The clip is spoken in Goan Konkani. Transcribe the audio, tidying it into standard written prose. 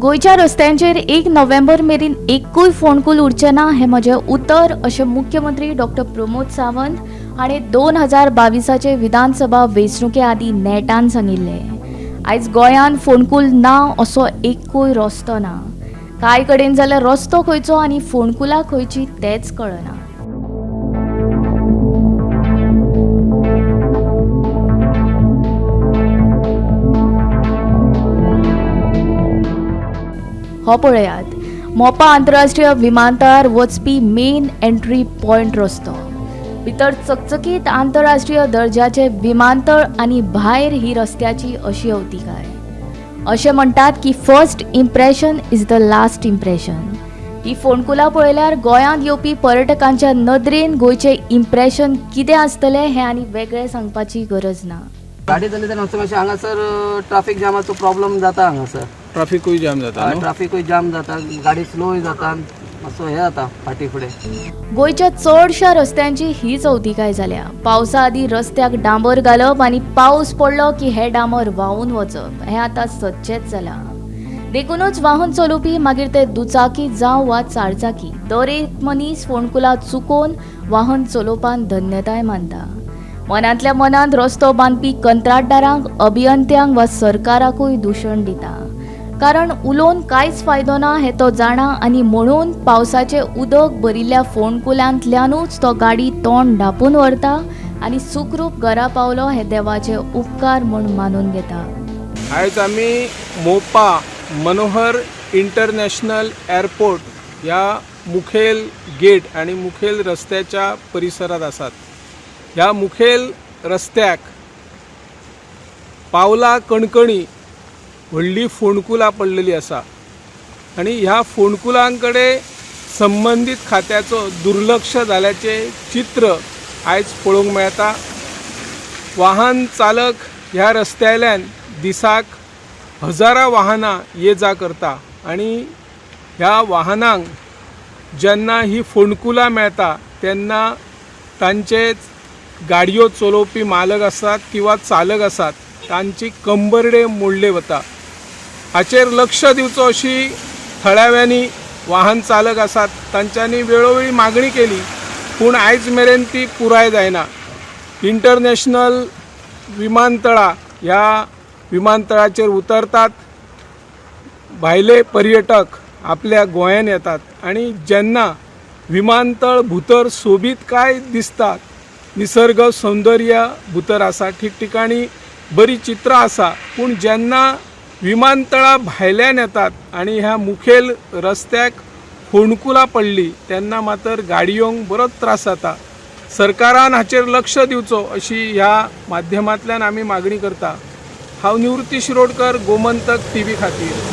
गोंयच्या रस्त्यांचेर 1 नोव्हेंबर मेरेन एकूय फोंडकूल उरचें ना हें म्हजें उतर अशें मुख्यमंत्री डॉक्टर प्रमोद सावंत हाणें 2022 विधानसभा वेंचणुके आदीं नेटान सांगिल्लें. आयज गोंयांत फोंडकूल ना असो एकूय रस्तो ना. कांय कडेन जाल्यार रस्तो खंयचो आनी फोंडकुलां खंयचीं तेंच कळना. हो पळयात मोपा आंतरराष्ट्रीय विमानतळार वचपी मेन एंट्री पॉयंट रस्तो. भितर चकचकीत आंतरराष्ट्रीय दर्जाचे विमानतळ आनी भायर ही रस्त्याची अशी अवतिकाय. अशें म्हणटात की first impression is the last impression. ही फोंडकुलां पळयल्यार गोंयांत येवपी पर्यटकांच्या नदरेन गोंयचें इम्प्रेशन कितें आसतलें हें आनी वेगळें सांगपाची गरज ना. गाडी चलयतना मातशें मातशें हांगासर ट्राफीक जामाचो प्रॉब्लम जाता हांगासर. ट्राफिकूय जाम जाता न्हू? ट्राफिकूय जाम जाता, गाडी स्लोय जाता, मातसो हें जाता फाटी फुडें. गोंयच्या चडश्या रस्त्यांची हीच अवतिकाय जाल्या. पावसा आदीं रस्त्याक डांबर घालप आनी पावस पडलो की हें डांबर व्हांवून वचप हें आतां सदचेंच जालां. देखूनच वाहन चलोवपी मागीर ते दुचाकी जावं वा चारचाकी दर एक मनीस फोंडकुलां चुकोवन वाहन चलोवपान धन्यताय मानता. मनांतल्या मनांत रस्तो बांदपी कंत्राटदारांक, अभियंत्यांक वा सरकाराकूय दुशण दिता. कारण उलोवन कांयच फायदो ना हें तो जाणा आनी म्हणून पावसाचें उदक भरिल्ल्या फोंडकुलांतल्यानूच तो गाडी तोंड धांपून व्हरता आनी सुखरूप घरा पावलो हे देवाचे उपकार म्हूण मानून घेता. आयज आमी मोपा मनोहर इंटरनॅशनल एअरपोर्ट ह्या मुखेल गेट आनी मुखेल रस्त्याच्या परिसरांत आसात. ह्या मुखेल रस्त्याक पावला कणकणी व्हडली फोंडकुलां पडलेली आसा आनी ह्या फोंडकुलां कडेन संबंदीत खात्याचो दुर्लक्ष जाल्याचें चित्र आयज पळोवंक मेळटा. वाहन चालक ह्या रस्त्यावयल्यान दिसाक हजारां वाहनां ये जा करता आनी ह्या वाहनांक जेन्ना ही फोंडकुलां मेळटा तेन्ना तांचे गाडयो चलोवपी मालक आसात किंवा चालक आसात तांची कंबरडे मोडले वता. हाचेर लक्ष दिवचो अशी थळाव्यांनी वाहन चालक आसात तांच्यांनी वेळोवेळी मागणी केली, पूण आयज मेरेन ती पुराय जायना. इंटरनॅशनल विमानतळा ह्या विमानतळाचेर उतरतात भायले पर्यटक आपल्या गोंयान येतात आनी जेन्ना विमानतळ भितर सोबीतकाय दिसता, निसर्ग सौंदर्य भितर आसा, ठिकठिकाणी बरी चित्रां आसा, पूण जेन्ना विमानतळा भायल्यान येतात आनी ह्या मुखेल रस्त्याक फोंडकुलां पडली तेन्ना मात्र गाडयोंक बरोच त्रास जाता. सरकारान हाचेर लक्ष दिवचो अशी ह्या माध्यमांतल्यान आमी मागणी करता. हांव निवृत्ती शिरोडकर, गोमंतक टीव्ही खातीर.